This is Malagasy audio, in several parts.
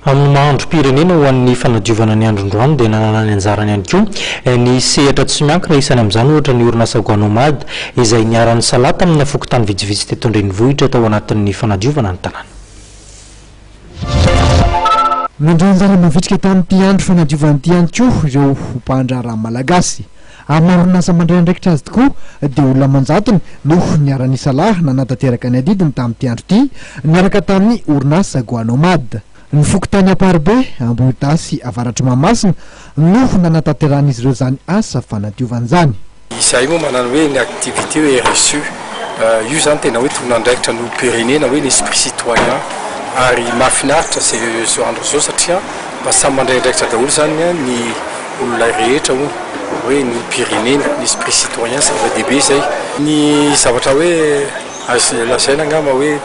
Amin'ny maha androm-pirenena ho an'ny fanadiovana ny androndroany dia nanana ny anjarany ihany koa ny sehatra tsy miankina, isany amin'izany ohatra ny orinasa Guanomad izay niara-nisalahy tamina fokontany vitsivitsy teto an-drenivohitra tao anatin'ny fanadiovana ny tanàna. Nandray anjara mavitrika tamin'ity andro fanadiovana ity ihany koa ireo mpandraharaha malagasy. Amin'ny maha orinasa mandray andraikitra azy tokoa dia olona aman-jatony no niara-nisalahy nanatanteraka ny adidiny tamin'ity andro ity niaraka tamin'ny orinasa Guanomad. Ny fokontany Amparibe, Ambohidasy Avaratr'i Mahamasina no nanatanterahan'izy ireo izany asa fanadiovana izany. Izahay moa manana hoe ny activité hoe RSE, io izany tena hoe tompon'andraikitra ny olom-pirenena hoe ny esprit citoyen ary mahafinaritra izao andro izao satria mba samy mandray andraikitra daholo izany ny olona rehetra hono hoe ny olom-pirenena, ny esprit citoyen zava-dehibe izay. Ny zavatra hoe azo lazaina angamba hoe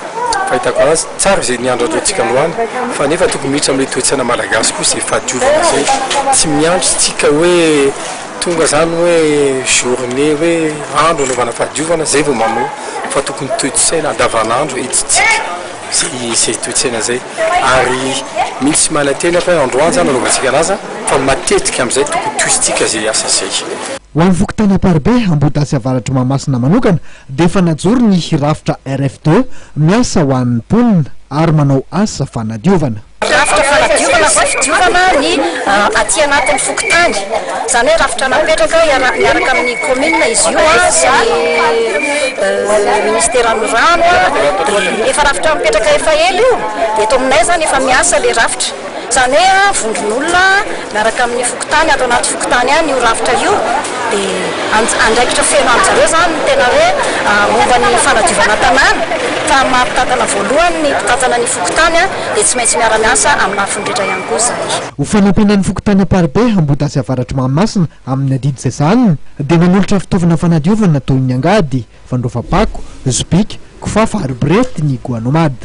fahitako azy, tsara izay niandry ataontsika androany fa nefa tokony miditra amin'ilay toe-tsaina malagasy koa izay fahadiovana izay, tsy miandry tsika hoe tonga izany hoe journée hoe andro anaovana fahadiovana izay vao manao fa tokony toe-tsaina andavanandro entintsika. Izay izay toe-tsaina izay ary misy manantena fa hoe androany izany anaovantsika anazy fa matetika amin'izay tokony tohizintsika izay asa izay. Ho an'ny fokontany Amparibe, Ambohidasy Avaratr'i Mahamasina manokana dia efa najoro ny rafitra RF2 miasa ho an'ny mponina ary manao asa fanadiovana. Rafitra fanadiovana sy fidiovana ny aty anatin'ny fokontany. Izany hoe rafitra napetraka miaraka amin'ny commune izy io sy ny ministeran'ny rano. Dia efa rafitra mipetraka efa ela io. Dia eto aminay izany efa miasa ilay rafitra. Izany hoe vondron'olona miaraka amin'ny fokontany, ato anaty fokontany ihany io rafitra io. Dia andraikitra feno amin-jareo izany ny tena hoe momba ny fanadiovana tanàna. Fa amin'ny maha mpitantana voalohany ny mpitantana ny fokontany dia tsy maintsy miara-miasa amin'ny lafiny rehetra ihany koa izahay. Ho fanampiana ny fokontany Amparibe, Ambohidasy Avaratr'i Mahamasina amin'ny adidy izay sahaniny dia nanolotra fitaovana fanadiovana toy ny angady, fandraofam-pako, sobika, kifafa ary borety ny Guanomad.